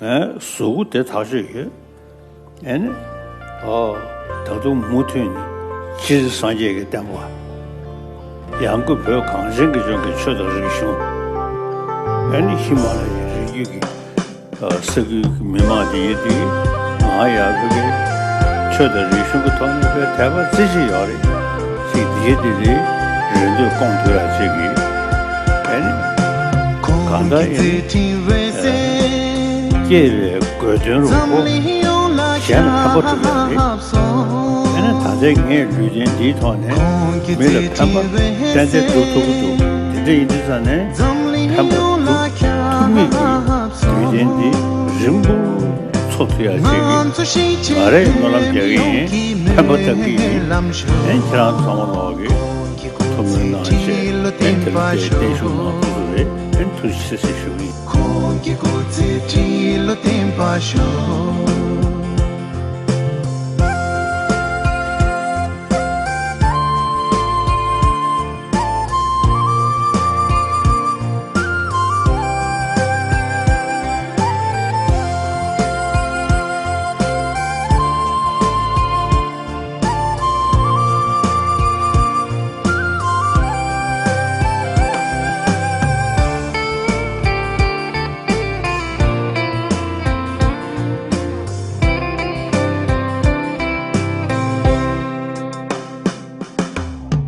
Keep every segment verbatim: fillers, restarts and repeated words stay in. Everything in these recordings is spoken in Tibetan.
ཨེ། གཟུགས་པོ་དེ་ཐག་ཆོད་ཡོད། ཨེ་ནི། ཨོ། ད་དུང་མུ་མཐུད་ནས་སྤྱིར་སངས་རྒྱས་ཀྱི་བསྟན་པ། ཡང་སྒོས་བོད་གངས་ཅན་གྱི་ལྗོངས་ཀྱི་ཆོས་དང་རིག་གཞུང་། ཨེ་ནི་ཧི་མ་ལ་ཡའི་རི་རྒྱུད་ཀྱི་ས་ཁུལ་གྱི་མི་མང་དེ་ཡིན་དུས། ང་ཡང་བོད་ཀྱི་ཆོས་དང་རིག་གཞུང་གི་ཐོག་ནས་བོད་དད་པ་རྩེ་གཅིག་ཡོད་རེད། ཅིག་དེའི་དེ་ལས་རེ་འདོད་སྐོང་ཐུབ་ཡག་ཅིག་གིས། ཨེ་ནི། གང་ལྟར་ཨེ་ནི། སྐྱེས་པའི་དགོས་དོན་རུ་ཁོ་གཞན་ལ་ཕན་པ་སྒྲུབ་ཡག་རེད། ཨེ་ནི་ད་ལྟའི་ངའི་ལུས་རྟེན་འདིའི་ཐོག་ནས་མི་ལ་ཕན་པ་ཏན་ཏན་སྒྲུབ་ཐུབ་ཀྱི་འདུག་དེ་འདྲ་ཡིན་དུས་ཙང་ནས་ཕན་པ་སྒྲུབ་ཐུབ་མི་གི་ལུས་རྟེན་འདི་རིང་པོ་འཚོ་ཐུབ་ཡག་ཅིག་གི་ང་རའི་སྨོན་ལམ་རྒྱག་གི་ཡིན། ཕན་པ་ཐོབ་ཀྱི་ཡིན། ཨེ་ནི་ཁྱེད་རང་ཚང་མ་ལོག་གི་ཐུགས་སྨོན་གནང་བྱས། ཨེ་ནི་དེ་ལ་བརྟེན་བརྟན་བཞུགས་གནང་ཐུབ་ཀྱི་རེད། ཨེ་ནི་ཐུགས་རྗེ་ཆེ་ཟེར་ཞུ་གི་ཡིན། ཁོང་གི་སྐུ་ཚེ་ཁྲི་ལོ་བརྟན་པར་ཤོག་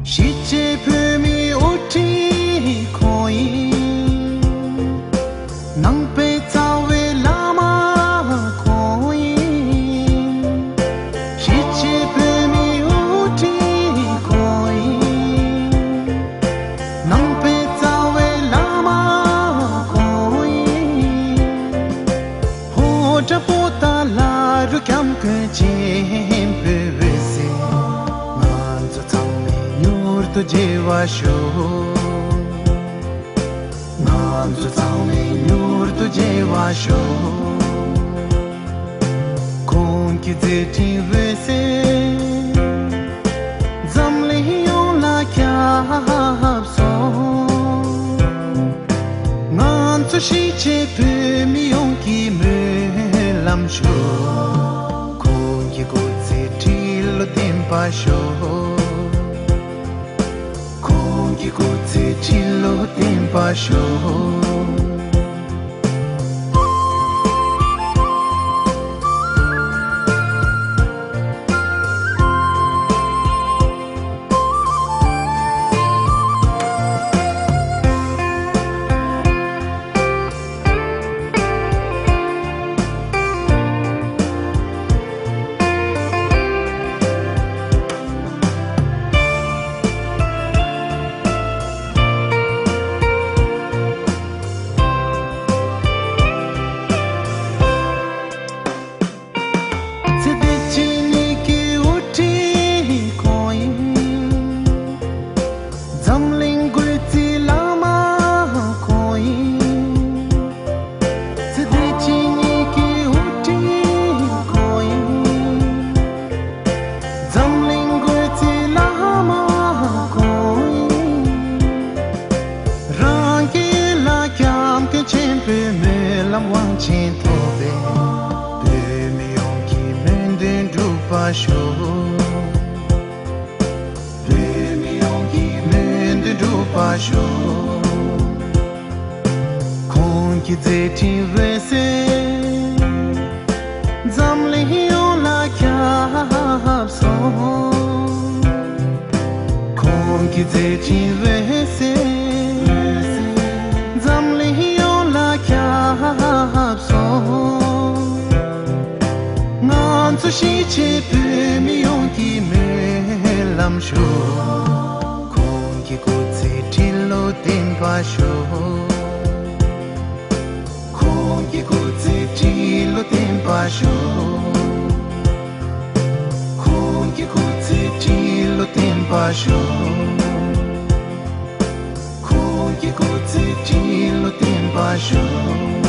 གཞིས་བྱེས་བོད་མིའི་དབུ་ཁྲིད་ཁོང་ཡིན། ནང་པའི་རྩ་བའི་བླ་མ་ཁོང་ཡིན། གཞིས་བྱེས་བོད་མིའི་དབུ་ཁྲིད་ཁོང་ཡིན། ནང་པའི་རྩ་བའི་བླ་མ་ཁོང་ཡིན། ཕོ་བྲང་པོ་ཏཱ་ལ་རུ་སྐྱབས་མགོན་ཆེན་པོའི་འོད་ཟེར་ང་ཚོ་ཚང་མས་མྱུར་དུ་རྒྱས་པར་ཤོག་ང་ཚོ་ཚང་མས་མྱུར་དུ་རྒྱས་པར་ཤོག་ཁོང་གི་མཛད་འཕྲིན་འོད་ཟེར་འཛམ་གླིང་ཡོངས་ལ་ཁྱབ་སོང་། ང་ཚོ་གཞིས་བྱེས་བོད་མི་ཡོངས་ཀྱི་སྨོན་ལམ་ཞུ། ཁོང་གི་སྐུ་ཚེ་ཁྲི་ལོ་བརྟན་པར་ཤོག་ཁོང་གི་སྐུ་ཚེ་ཁྲི་ལོ་བརྟན་པར་ཤོག་ཚེ་འདི་ཕྱི་གཉིས་ཀྱི་དབུ་ཁྲིད་ཁོང་ཡིན། འཛམ་གླིང་སྒོས་ཚིག་བླ་མ་ཁོང་ཡིན། ཚེ་འདི་ཕྱི་གཉིས་ཀྱི་དབུ་ཁྲིད་ཁོང་ཡིན། འཛམ་གླིང་སྒོས་ཚིག་བླ་མ་ཁོང་ཡིན། རང་གི་ལ་སྐྱབས་མགོན་ཆེན་པོའི་སྨོན་ལམ་དབང་ཆེན་ཐོབ་པས། བོད་མི་ཡོངས་ཀྱི་སྨོན་འདུན་འགྲུབ་པར་ཤོག་བོད་མི་ཡོངས་ཀྱི་སྨོན་འདུན་འགྲུབ་པར་ཤོག་ཁོང་གི་མཛད་འཕྲིན་འོད་ཟེར་འཛམ་གླིང་ཡོངས་ལ་ཁྱབ་སོང་། ཁོང་གི་མཛད་འཕྲིན་འོད་ཟེར་འཛམ་གླིང་ཡོངས་ལ་ཁྱབ་སོང་། ང་ཚོ་གཞིས་བྱེས་བོད་མི་ཡོངས་ཀྱི་སྨོན་ལམ་ཞུ། ཁོང་གི་སྐུ་ཚེ་ཁྲི་ལོ་བརྟན་པར་ཤོག་ཁོང་གི་སྐུ་ཚེ་ཁྲི་ལོ་བརྟན་པར་ཤོག་ཁོང་གི་སྐུ་ཚེ་ཁྲི་ལོ་བརྟན་པར་ཤོག་ཁོང་གི་སྐུ་ཚེ་ཁྲི་ལོ་བརྟན་པར་ཤོག